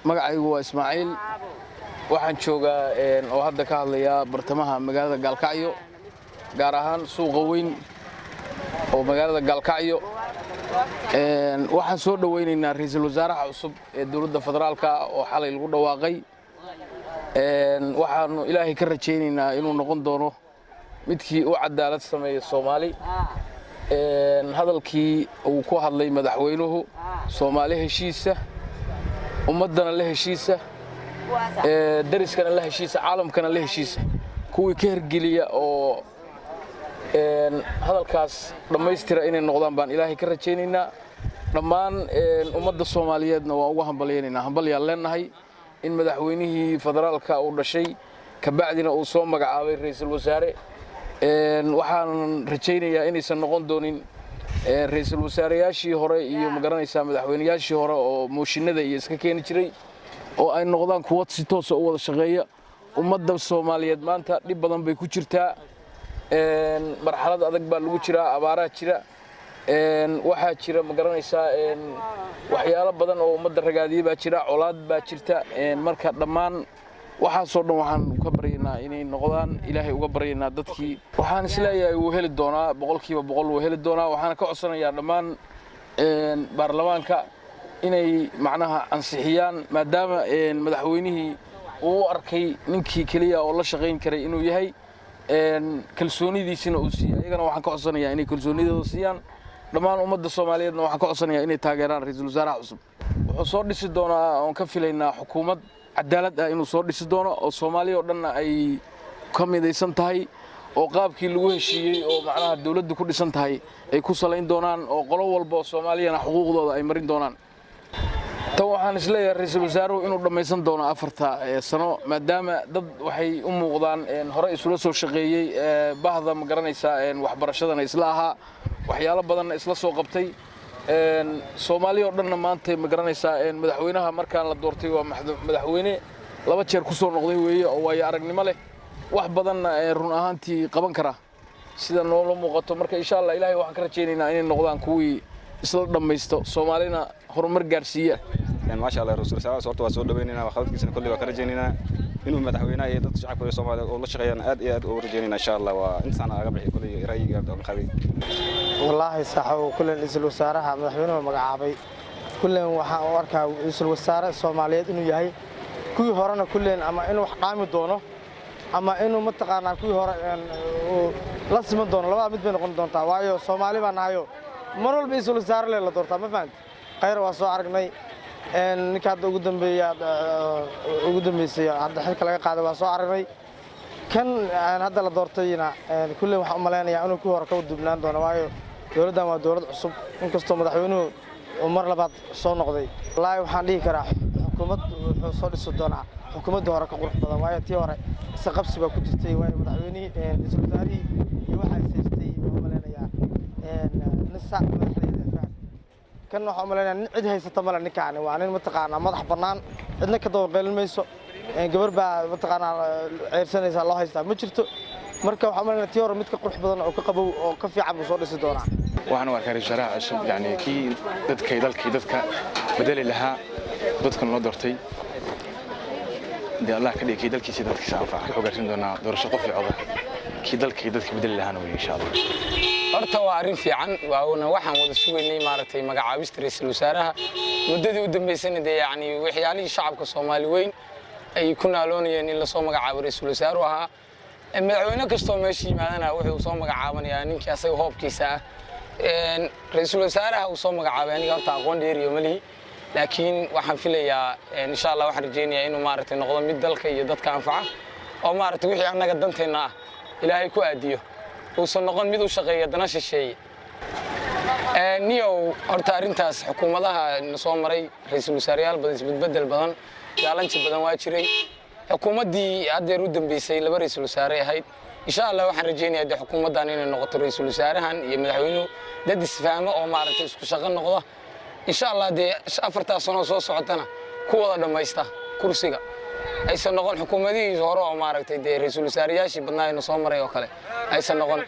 Magacaygu waa Ismaaciil. Waxaan joogaa oo hadda ka hadlayaa bartamaha magaalada Gaalkacyo, gaar ahaan suuqa weyn oo magaalada Gaalkacyo. Waxaan soo dhowaynaynaa ra'iisul wasaaraha cusub ee dowladda federaalka oo xalay lagu dhawaaqay. Waxaanu Ilaahay ka rajaynaynaa inuu noqon doono midkii u cadaalad sameeya Soomaali. Hadalkii uu ku hadlay madaxweynuhu, Soomaali heshiisa, ummaddana la heshiisa, dariskana la heshiisa, caalamkana la heshiisa, kuwii ka hergeliya oo hadalkaas dhammaystira inay noqdaan baan Ilaahay ka rajaynaynaa. Dhammaan ummadda Soomaaliyeedna waan uga hambalyaynaynaa. Hambalyaan leenahay in madaxweynihii federaalka uu dhashay kabacdina uu soo magacaabay ra'iisul wasaare. Waxaan rajaynayaa inaysan noqon doonin ra'iisul wasaareyaashii hore iyo, magaranaysaa, madaxweyneyaashii hore oo mooshinada iyo iska keeni jiray, oo ay noqdaan kuwo si toosa u wada shaqeeya. Ummadda Soomaaliyeed maanta dhib badan bay ku jirtaa, marxalad adag baa lagu jiraa, abaaraa jira, waxaa jira, ma garanaysaa, waxyaalo badan oo ummadda ragaadiyey baa jira, colaad baa jirta. Marka dhammaan waxaasoo dhan waxaan ka baryaynaa inay noqdaan, Ilaahay uga baryaynaa dadkii. Waxaan isleeyahay wuu heli doonaa, 100% wuu heli doonaa. Waxaana ka codsanayaa dhammaan baarlamaanka inay macnaha ansixiyaan, maadaama madaxweynihii uu u arkay ninkii keliya oo la shaqayn karay inuu yahay, kalsoonidiisina uu siiyey. Ayagana waxaan ka codsanayaa inay kalsoonidooda siiyaan. Dhammaan ummadda Soomaaliyeedna waxaan ka codsanayaa inay taageeraan ra'iisul wasaaraha cusub. Wuxuu soo dhisi doonaa oon ka filaynaa xukuumad cadaalad ah inuu soo dhisi doono, oo Soomaaliya oo dhanna ay ka midaysan tahay, oo qaabkii lagu heshiiyey oo macnaha dawladdu ku dhisan tahay ay ku salayn doonaan, oo qolo walba oo Soomaaliyana xuquuqdooda ay marin doonaan. Tan waxaan isleeyahay ra'iisul wasaaruhu inuu dhammaysan doono 4ta sano, maadaama dad waxay u muuqdaan hore isula soo shaqeeyey, bahda, ma garanaysaa, waxbarashadana isla ahaa, waxyaalo badanna isla soo qabtay. Soomaaliya oo dhanna maanta, ma garanaysaa, madaxweynaha markaan la doortay waa madaxweyne laba jeer ku soo noqday weeye, oo waayo aragnimo leh, wax badanna run ahaantii qaban kara sida noola muuqato. Marka insha Allah Ilahay waxaan ka rajaynaynaa inay noqdaan kuwii isla dhammaysto, Soomaalina horumar gaarsiiya. Maasha Allah, ra'iisul wasaaraha horta waa soo dhawaynaynaa, waxqabadkiisana kolley waa ka rajaynaynaa. Inuu madaxweynaha iyo dadka shacabka Soomaaliyeed oo la shaqeeyaan aad iyo aad ugu rajaynayna insha Allah. Waa intaan aga bixi kolley ra'yiga aan qabay. Wallaahi saxow, kullen ra'iisul wasaaraha madaxweynuhu magacaabay, kullen waxaan u arkaa ra'iisul wasaare Soomaaliyeed inuu yahay. Kuwii horena kullen ama inuu wax dhaami doono ama inuu, mataqaanaa, kuwii hore uu la siman doono, labada mid bay noqon doontaa. Waayo Soomaali baa nahayo, mar walba ra'iisul wasaare le la doortaa, ma fahanti? Khayr waa soo aragnay, ninka hadda ugu dambeeya, ugu dambeysay hadda xilka laga qaaday waa soo aragnay. Kan hadda la doortayna kulley waxaan u malaynayaa inuu kuwii hore ka dubnaan doono, waayo dowladdan waa dowlad cusub, inkastoo madaxweynuhu uu mar labaad soo noqday. Wallaahi waxaan dhihi karaa xukuumad wuxuu soo dhisi doonaa xukuumaddii hore ka qurux badan, waayo tii hore isa qabsi baa ku jirtay, waayo madaxweynihii, ra'iisul wasaarihii iyo waxaa is haystay, baan u malaynayaa, nisa madaxdeeda faham. Kan waxaan u malaynayaa nin cid haysata male. Ninkaani waa nin, mataqaanaa, madax bannaan, cidna ka daba qaylin mayso. Gabar baa, mataqaanaa, ceyrsanaysaa loo haystaa ma jirto. Marka waxaan u malaynayaa tii hore mid ka qurux badan oo ka qabow oo ka fiican buu soo dhisi doonaa. Waxaan u arkaa ra'iisul wasaaraha cusub yani kii dadka, dalkii, dadka bedeli lahaa, dadkan loo doortay. Dee Allah ka dhigay kii dalkiisa, dadkiisa anfaca. Wuxuu gaarsiin doonaa doorasho qof iyo coda, kii dalkii, dadka bedeli lahaana wey insha Allah. Horta waa arrin fiican, waana waxaan wada sugaynay, maaragtay, magacaabista ra'iisul wasaaraha. Muddadii u dambeysana dee yacni waxyaalihii shacabka Soomaali weyn ay ku naaloonayeen in lasoo magacaabo ra'iisul wasaaruhu ahaa. Madaxweyne kastoo meesha yimaadana wuxuu soo magacaabanayaa ninkii asaga hoobkiisa ah. Ra'iisul wasaaraha uu soo magacaabay aniga horta aqoon dheeriyo ma lihi, laakiin waxaan filayaa, insha Allah, waxaan rajaynayaa inuu, maaragtay, noqdo mid dalka iyo dadka anfaca, oo, maaragtay, wixii annaga danteenna ah Ilaahay ku aadiyo, uusan noqon mid u shaqeeya dana shisheeye. Niyow, horta arrintaas xukuumadaha na soo maray, ra'iisul wasaareyaal badan, isbedbedel badan, gaalanji badan waa jiray. Xukuumaddii haddeer u dambeysay laba ra'iisul wasaare ahayd. Insha Allah waxaan rajaynayaa dee xukuumaddan inay noqoto, ra'iisul wasaarahan iyo madaxweynuhu dad isfahmo oo, maaragtay, isku shaqo noqda insha Allah. Dee 4taas sanoo soo socotana ku wada dhammaysta kursiga, aysan noqon xukuumadihii hore oo, maaragtay, dee ra'iisul wasaareyaashii badnaa ayna soo maray oo kale aysan noqon.